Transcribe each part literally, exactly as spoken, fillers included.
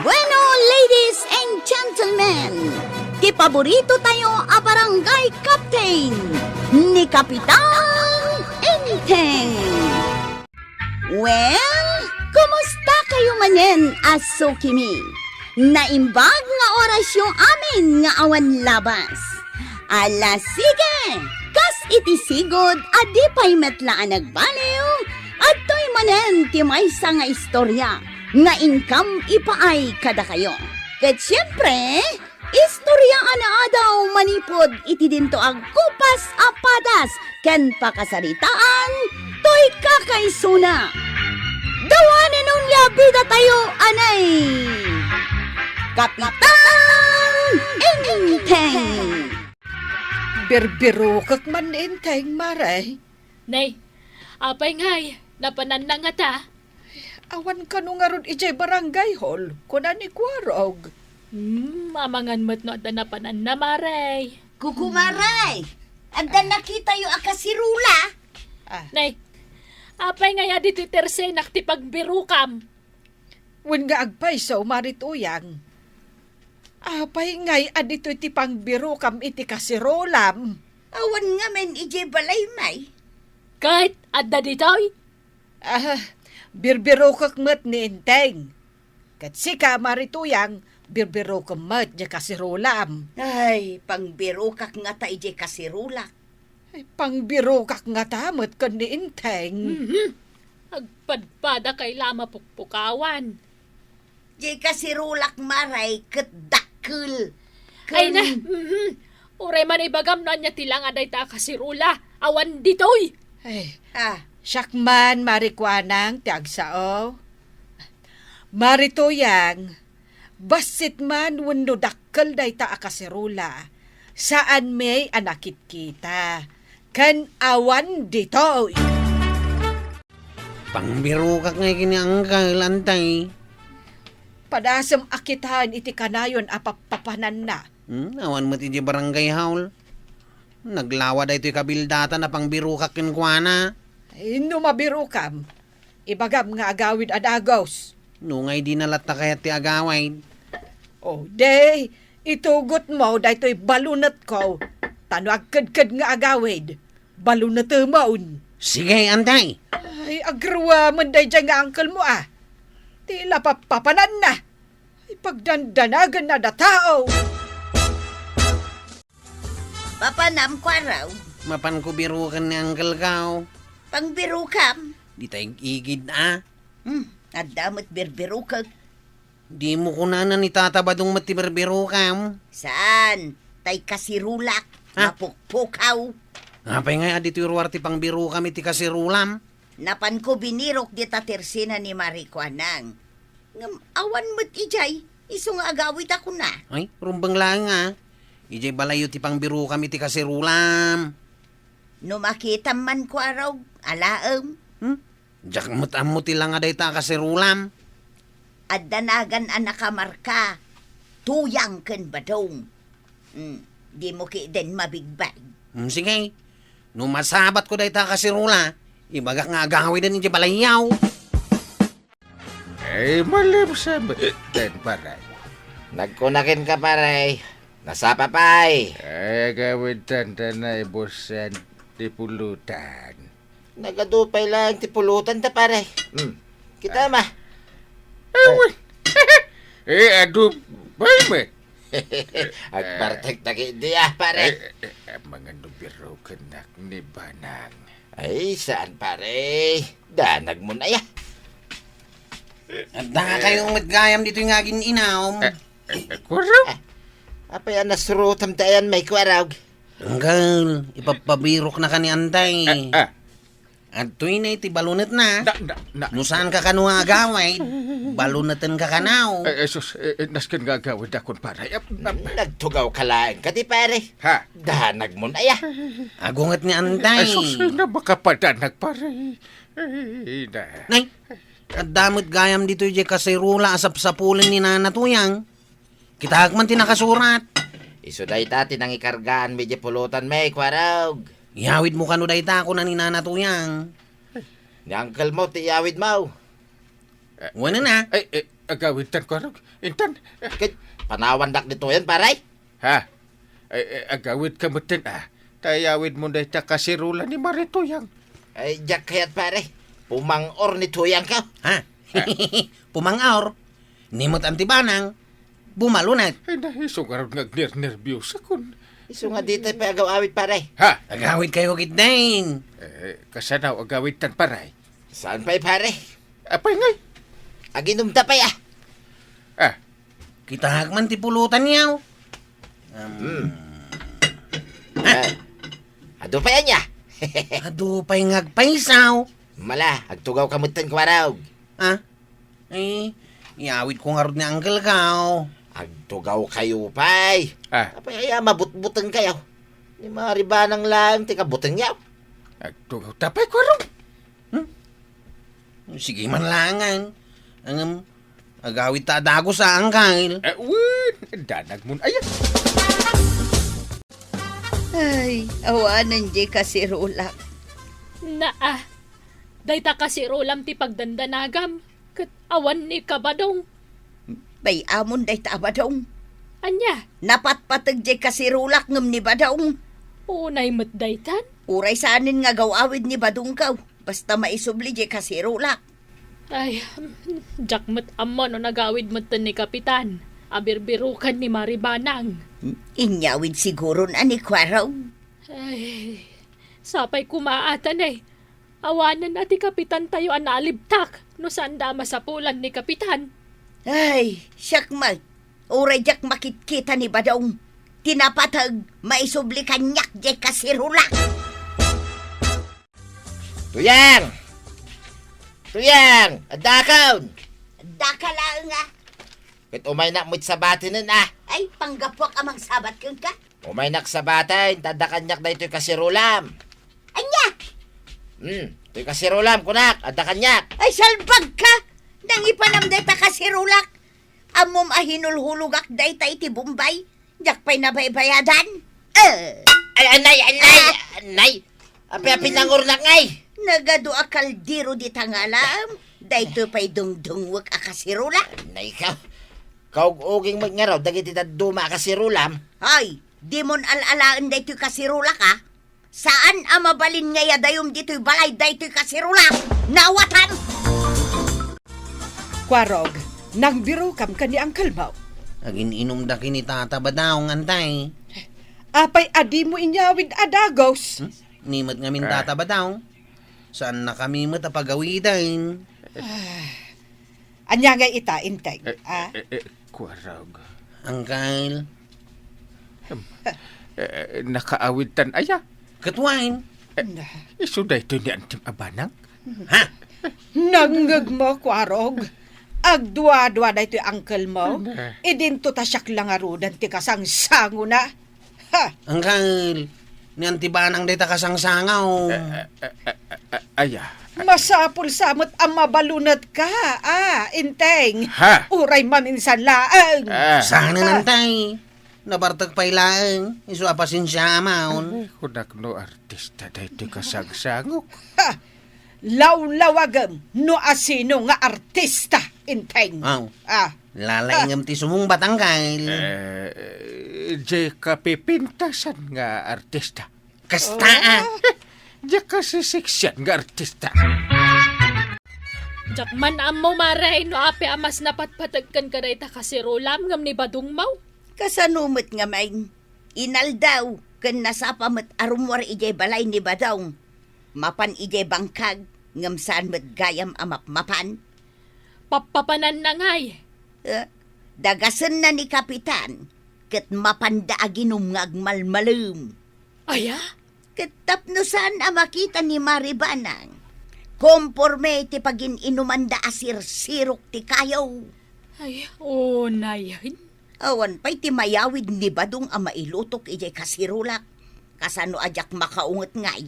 Bueno, ladies and gentlemen, ti paborito tayo a barangay captain, ni Kapitan Enteng. Well, kumusta kayo manen a sukimi? Naimbag nga orasyo amin nga awan labas. Ala, sige! Kas iti sigud a di pay met la a nagbaliw, adtoy manen ti maysa nga istorya nga inkam ipaay kadakayo. Ket siempre, istorya a naadaw manipud iti dinto agkupas a padas ken pakasaritaan toy kakaisuna. Dawanen onia bida tayo, anay! Kapitan Enteng! Birbirukek man ni Enteng, Mare. Nay, apay ngay, napananna ngata? Awan kano ngarud idiay barangay hall, kuna ni Kuarog. Hmm, amangan met no adda napananna, Mare. Kuku, Mare, adda nakitayo a kasirula? Ah. Nay, apay ngay a ditoy tersenak ti pagbirukam? Wen nga agpayso, Mare Tuyang. Apay ngay a ditoy ti pangbirukam iti kasirulam? Awan ngamin idiay balay, May. Ket adda ditoy? Ah, birbirukek met ni Enteng. Ket sika, Mare Tuyang, birbirukem met diay kasirulam. Ay, pangbirukak ngata idiay kasirulak. Ay, pangbirukak ngata met ken ni Enteng. Mhm. Agpadpada kay la mapukpukawan. Diay kasirulak, Mare, ket dakkel. Ay na, mhm. Uray man ibagam no ania ti langa dayta a kasirula. Awan ditoy. Ay, ah, siak man, Mare Kuanang, ti agsao. Mare Tuyang, bassit man wenno dakkel dayta a kasirula, saan mi a nakitkita, ken awan ditoy. Pangbirukak ngay ken ni Angkel, Antay. Padasem a kitaen iti kanayon a pappapananna. Hmm, awan met idiay barangay hall. Naglawa daytoy kabildatan a pangbirukak kenkuana. Ay, no mabirukam, ibagam nga agawid a dagus. No ngay dina latta kayat ti agawid? O, de, itugotmo daytoy balunetko. Ta no agkedked nga agawid, balunetemon. Sige, Antay. Ay, agruamen daydiay nga angkelmo, a. Ti la pappapananna. Ay, pagdandanagenna da tao. Mapanam, Kuarog? Mapanko biruken ni Angkel Kao. Pangbirukam? Dita ig-igid, a. Hmm, adda met birbirukek. Dimo kunana ni Tata Badong met ti birbirukam? Saan? Tay kasirulak. Ha? Mapukpukaw. Apay ngay a ditoy ruar ti pangbirukam iti kasirulam? Napanko binirok dita tersena ni Mare Kuanang. Ngem awan met idiay, isu nga agawid a kuna. Ay, rumbeng laeng a. Idiay balayyo ti pangbirukam iti kasirulam. No makitam man, Kuarog, alaem. Hmm? Diak met ammo ti langa dayta a kasirulam. Adda nagan a nakamarka, Tuyang ken Badong. Hmm, dimo ketdin mabigbeg. Hmm, sige. No masabatko dayta a kasirula, ibagak nga agawiden idiay balayyo. Ay, malimsem den, pare. Nagkuna kenka, pare. Nasapa pay. Ay, agawid tanda na ibusan ti pulutan. Nagadu pay laeng ti pulutan ta, pare. Hmm. Kita ma. Awan. Eh, adu pay met. Agbartek ta ketdi, a, pare. Eh, eh, eh, mangano birukennak ni Banang. Ay, saan, pare? Danagmon aya. Adda kayo met gayam ditoy nga agin-inaw. Eh, eh, eh, Kuarog? Ah, apay a nasurotam ti ayan, May Kuarog? Angkel, ipapabirok na ka ni Antay. Ah, ah. Adtoy na iti balunetna. Na, na, na. No saan ka kano nga agawid, baluneten ka kanaw. Eh, eh, sus, eh, eh, nasken nga agawid akon, pare. Eh, na, nagtugaw ka laeng kadi, pare. Ha? Danagmon aya. Agunget ni Antay. Eh, sus, eh, na makapadanag, pare. Eh, na. Nay, adda met gayam ditoy diay kasirula a sapsapulen ni Nana Tuyang. Kitaek man ti nakasurat. Isu dayta ti nangikargaan mi diay pulutan mi, Kuarog. Iyawidmo kano dayta, kuna ni Nana Tuyang. Ni angkelmo ti iyawidmo. Wen a. Ay, eh, Agawidtan, Kuarog. Intan. Ket panawandak ni Tuyang, pare. Ha? Ay, ay, agawidka metten, a. Ta iyawidmo dayta kaserula ni Mari Tuyang. Ay, diak kayat, pare. Pumang-or ni Tuyangko. Ha? Ah. Pumang-or? Ni met Anti Banang, bumalunet. Ay, na, isu ngarud nga agnernerbiosakon. Isu nga ditay pay agaw-awid, pare. Ha? Agawidkayo ketdin. Eh, kasano agawidtan, pare? Saan pay, pare? Apay ngay? Aginumda pay, a. Ah. Kitaak man ti pulutanyo. Um, Hmm. Ah, adu pay ania? Adu pay nga agpaysaw. Mala, agtugawka metten, Kuarog. Ah? Eh, iyawidko ngarud ni Uncle Gaw. Agtugawkayo pay. Ah. Apay aya mabutbutengkayo? Ni Mari Banang laeng ti kabutengyo. Agtugawta pay, Kuarog. Hmm? Sige man laengen. Ngem, agawidta a dagus a, Uncle. Eh, wen, danagmon aya. Ay, awanen diay kaserulak. Naa, dayta kaserulam ti pagdandanagam, ket awan ni kabadong. Bay-amon dayta a badong. Ania? Napatpateg diay kaserulak ngem ni badong. Unay met daytan? Uray saanen nga agaw-awid ni badongko, basta maisubli diay kaserulak. Ay, diak met ammo no nagawid metten ni Kapitan a birbiroken ni Mari Banang. Inyawid siguron a ni Kuarog. Ay, sapay koma a ta nay. Awanen a ti kapitantayo a naalibtak no saanda a masapulan ni Kapitan. Ay, siak met. Uray diak makitkita ni badong. Ti napateg, maisubli kaniak diay kaserulak. Tuyang! Tuyang! Addakon! Addaka laeng a. Ket umaynak met sabatenen a. Ay, panggapuak a mangsabat kenka? Umaynak sabaten, ta adda kaniak daytoy kaserulam. Ania? Hmm, toy kaserulam, kunak, adda kaniak. Ay, salbagka! Nangipanam dayta kaserulak. Ammom a hinulhulogak dayta iti Bombay. Diak pay nabaybayadan. Eh. Ay, anay, anay, Ah. anay. Api-api nangurnak ngay. Nagadu a kaldero dita nga alaem. Daytoy pay dungdungwek a kaserula. Anay ka. Kaug-uging met ngarud dagiti dadduma a kaserulam. Ay, dimon al-alaen daytoy kaserulak a. Saan a mabalin nga iyadayom ditoy balay daytoy kaserulak. Nawatam! Kuarog, nangbirokam ken ni Uncle Bob. Agin-inumda ken ni Tata Badaong, Antay. Apay a dimo inyawid a dagus? Hmm? Ni met ngamin, Ah. Tata Badaong. Saannakami met a pagawiden. Ah. Ania ngay ita, Inteng? Eh, Ah? eh, eh, Kuarog. Uncle. Em, eh, eh, nakaawidtan aya? Ket wen. Eh, Na. isu daytoy ni Antim a banag? Ha? Nangngegmo, Kuarog. Agduadua daytoy uncle mo. Na. Idinto ta siak la ngaruden ti kasangsangona. Ha? Uncle, ni Anti Banang dayta kasangsangaw. Eh, eh, eh, eh, eh, eh, aya. Masapul sa met a mabalunetka, a, Inteng. Ha? Uray maminsan laeng. Ah. Saan, Ah. Antay? Nabartek pay laeng. Isu a pasensiaam. Ay, kunak no artista daytoy kasangsangok. Ha! Lawlawagem no asino nga artista, Inteng. Aw. Ah. Lalaingem ti sumungbat, Uncle. Eh, diay kapipintasan nga artista. Kasta, ah. Oh. Diay kasisiksian nga artista. Diak man ammo, Mare, no apay a mas napatpateg kenka dayta kaserulam ngem ni badongmo? Kasano met ngamin? Inaldaw ken nasapa met a rummuar idiay balay ni Badong. Mapan idiay bangkag, ngem saan met gayam a mapmapan. Pappapananna ngay? Eh, dagasenna ni Kapitan, ket mapanda aginum nga agmalmalem. Aya? Ket tapno saan a makita ni Mari Banang, komporme ti pagin-inumanda a sirsirok ti kayo. Ay, unayen. Awan pay ti mayawid ni Badong a mailutok idiay kasirulak. Kasano a diak makaunget ngay?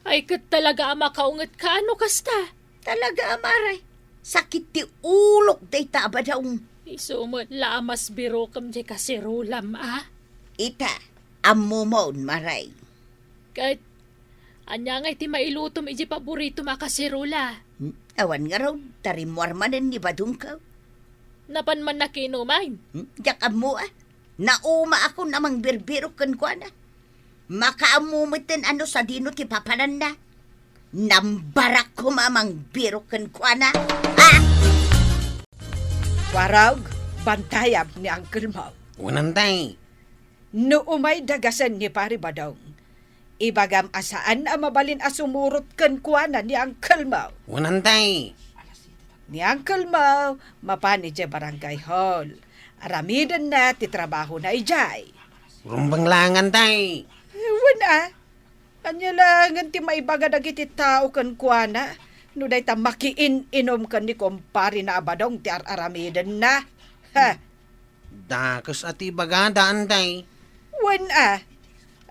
Ay, ket talaga a makaungetka no kasta? Talaga a, Mare. Sakit ti ulok dayta a Badong. Isu met la a mas birokem diay kasirulam, a? Ita, ammomon, Mare. Ket, ania ngay ti mailutom idiay paboritom a kasirula? Hmm, awan ngarud, ta rimmuar manen ni Badongko. Napan man nakinuman? Hmm? Diak ammo, a. Naumaakon a mangbirbirok kenkuana. Makaammo metten a no sadino ti papananna. Nambarak koma a mangbirok kenkuana. Ah! Warog, bantayam ni uncle mo. Wen, Antay. No umay dagasen ni Pari Badong, ibagam a saan a mabalin a sumurot kenkuana ni uncle mo. Wen, Antay. Ni uncle mo, mapan idiay barangay hall. Aramidenna ti trabahona idiay. Rumbeng laeng, Antay. Eh, wen a. Ania laengen ti maibaga dagiti tao kenkuana no dayta makiin-inom ken ni kumparena a Badong ti ar-aramidenna? Ha? Dakes a ti ibagada, Antay. Wen a.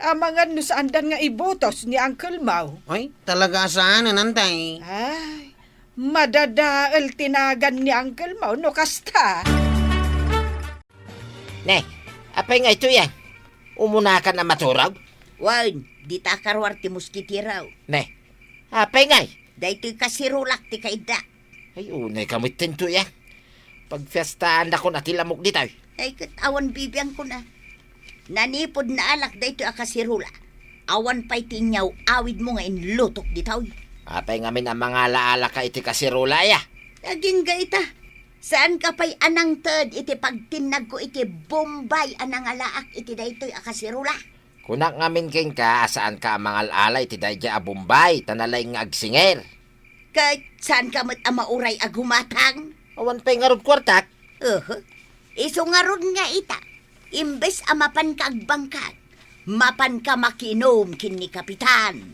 Amangan no saandan nga ibutos ni Uncle Mau. Ay, talaga a saanen, Antay. Ay, madadael ti nagan ni Uncle Mau no kasta. Ne, apay nga ito yan? Umunakan a maturog? Wen, dita a karuar ti muskitero. Ne, apay ngay? Daytoy kasirulak ti kaidda. Ay, unay ka met ditoy, a. Pagfiestaannakon a ti lamok ditoy. Ay, ket awan bibiangkon a. Nanipud naalak daytoy a kasirula. Awan pay ti inyaw-awidmo nga inlutok ditoy. Apay ngamin a mangalaalaka iti kasirula, aya? Agingga ita. Saanka pay a nangted iti pagtinnagko iti Bombay a nangalaak iti daytoy a kasirula? Kunak ngamin kenka a saanka a mangal-ala iti daydiay a Bombay, ta nalaing nga agsinger. Ket saanka met a mauray a gumatang? Awan pay ngarud kuartak. Uhu. Isu ngarud nga ita, imbes a mapanka agbangkag, mapanka makinom ken ni Kapitan.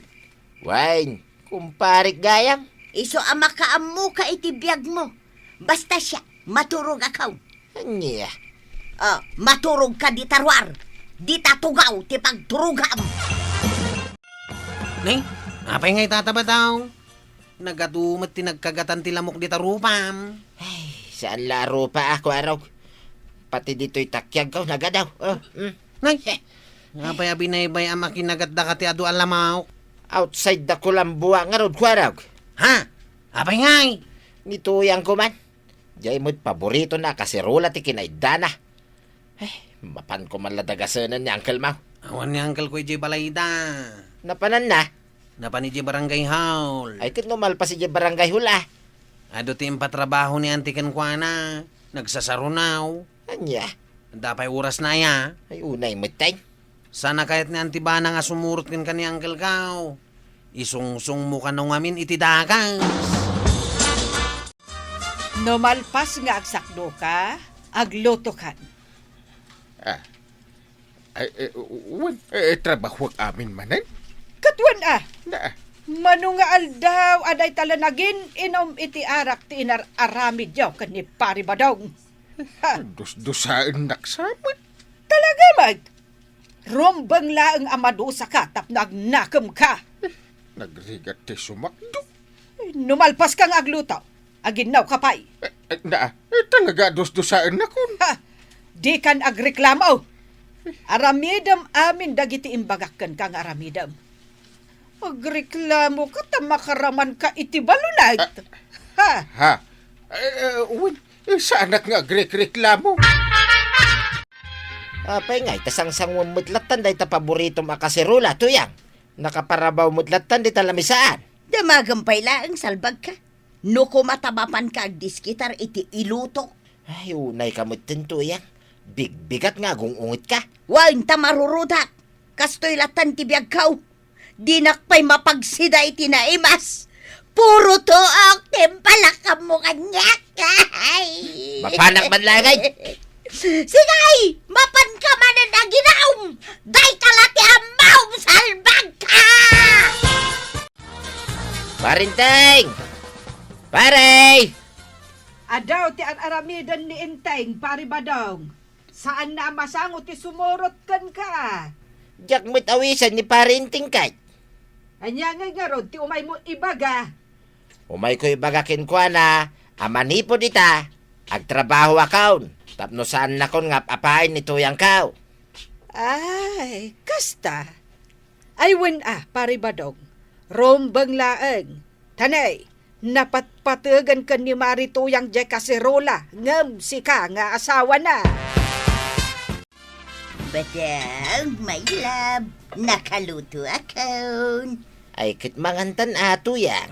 Wen, kumparek gayam. Isu a makaammoka iti biagmo. Basta siak, maturogakon. Ania? Ah, maturogka dita ruar. Dita tugaw ti pagturogam. Ne, apay nga ita, Tabataw? Nagadu met ti nagkagatan ti lamok dita rupam. Ay, saan la a rupa, a, kuarog. Pati ditoy takiagko, nagadu. Oh, mm. Nay, apay a binaybay a makinagatdaka ti adu a lamok? Outside da kulambuak ngarud, kuarog. Ha? Apay ngay? Ni Tuyangko man. Diay met paboritona a kasirula ti kinaiddana. Eh, mapanko man la dagasenen ni Uncle Mau. Awan ni Uncle ko idiay balayda. Napananna? Napan idiay barangay hall. Ay, ket no malpas idiay barangay hall, a. Adu ti impatrabaho ni Auntie kenkuana. Nagsasarunaw. Ania? Adda pay orasna aya? Ay, unay metten. Saan a kayat ni Auntie Bana nga sumurot kenka ni Uncle Kao? Isungsongmo kano ngamin iti dagas. No malpas nga agsakdoka, aglutokan. Ah. Ay, eh, wen, eh, trabahoak amin manen? Ket wen a. Na. Mano nga aldaw a dayta la nagin-inom iti arak ti inar-aramidyo ken ni Pari Badong? Ha? Dusdusaennak sa met. Talaga met. Rumbeng laeng a madusaka tapno agnakemka. Nagrigat ti sumakdo. No malpaska nga agluto, aginnawka pay. Eh, eh, na, eh, talaga a dusdusaennakon. Ha! Dikan agreklamo. Aramidem amin dagiti imbagak kenka nga aramidem. Agreklamoka ta makaramanka iti balunay. Ah. Ha! Ha? Eh, eh, wen, eh, saanak nga agrekreklamo. Apay ngay ta sangsangoen met lattan dayta paboritom a kaserola, Tuyang? Nakaparabaw met lattan dita lamisaan. Damagem pay laeng, salbagka. No koma ta mapanka agdiskitar iti ilutok. Ay, unayka metten, Tuyang. Bigbigat nga agung-ungetka. Wen ta marurudak. Kastoy lattan ti biagko. Dinak pay mapagsida iti naimas. Puro tuok ti impalakammo kaniak. Ay. Mapanak man laeng, ay. Sige, mapanka manen aginom. Dayta la ti ammom, salbagka. Pare Enteng! Pare! Adu ti ar-aramiden ni Enteng, Pare Badong. Saanna a masango ti sumurot kenka. Diak met awisen ni Pare Enteng ket. Ania ngay ngarud ti umaymo ibaga? Umayko ibaga kenkuana a manipud ita, agtrabahoakon tapno saannakon nga ap-apaen ni Tuyangko. Ay, kasta. Ay, wen a, Pare Badong. Rumbeng laeng. Tanay, Napatpategan ken ni Mari Tuyang diay kaserola, ngem sika nga asawana. Badang, my love, nakalutoakon. Ay, ket mangantan a, Tuyang.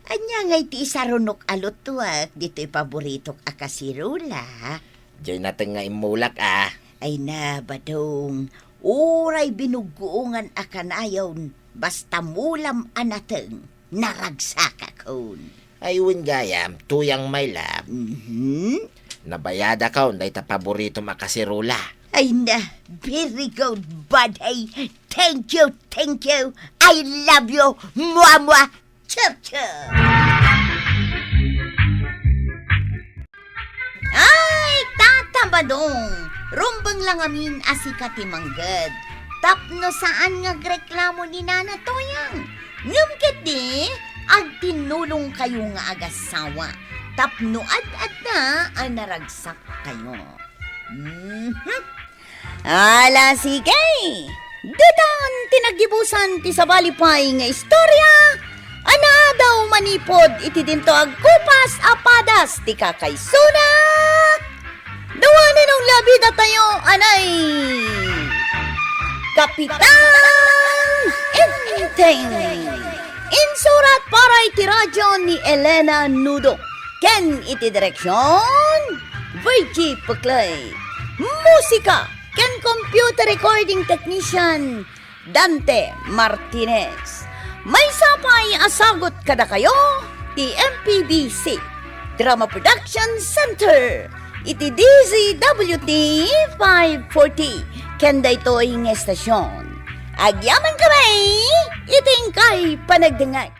Ania ngay ti isarunok a lutuak ditoy paboritok a kaserola? Diay nateng nga immulak a. Ay na, Badong, uray binuggoongan a kanayon, basta mulam a nateng, naragsakakon. Ay, wen gayam, Tuyang, my love. Mhm. Nabayadakon dayta paboritom a kaserola. Ay na, very good, buddy. Thank you, thank you. I love you. Mua, mua. Chup, chup. Ay, Tata Badong, rumbeng la ngamin a sika ti mangged. Tapno saan nga agreklamo ni Nana Tuyang. Ngem ketdi, agtinnulongkayo nga agasawa. Tapno ad-adda a naragsakkayo. Mhm. Ala, sige! Ditan ti naggibusan ti sabali pay nga istorya a naadaw manipud iti dinto agkupas a padas ti kakaisuna. Dawanen ong labida tayo, anay! Kapitan Enteng! Insurat para iti radyo ni Elena Nudo ken iti direksyon, Virgie Puclay. Musika ken computer recording technician, Dante Martinez. Maysa pay a sagut kadakayo ti M P B C Drama Production Center iti D Z W T five forty ken daytoy nga estasion. Agyamankami iti inkay panagdengngeg.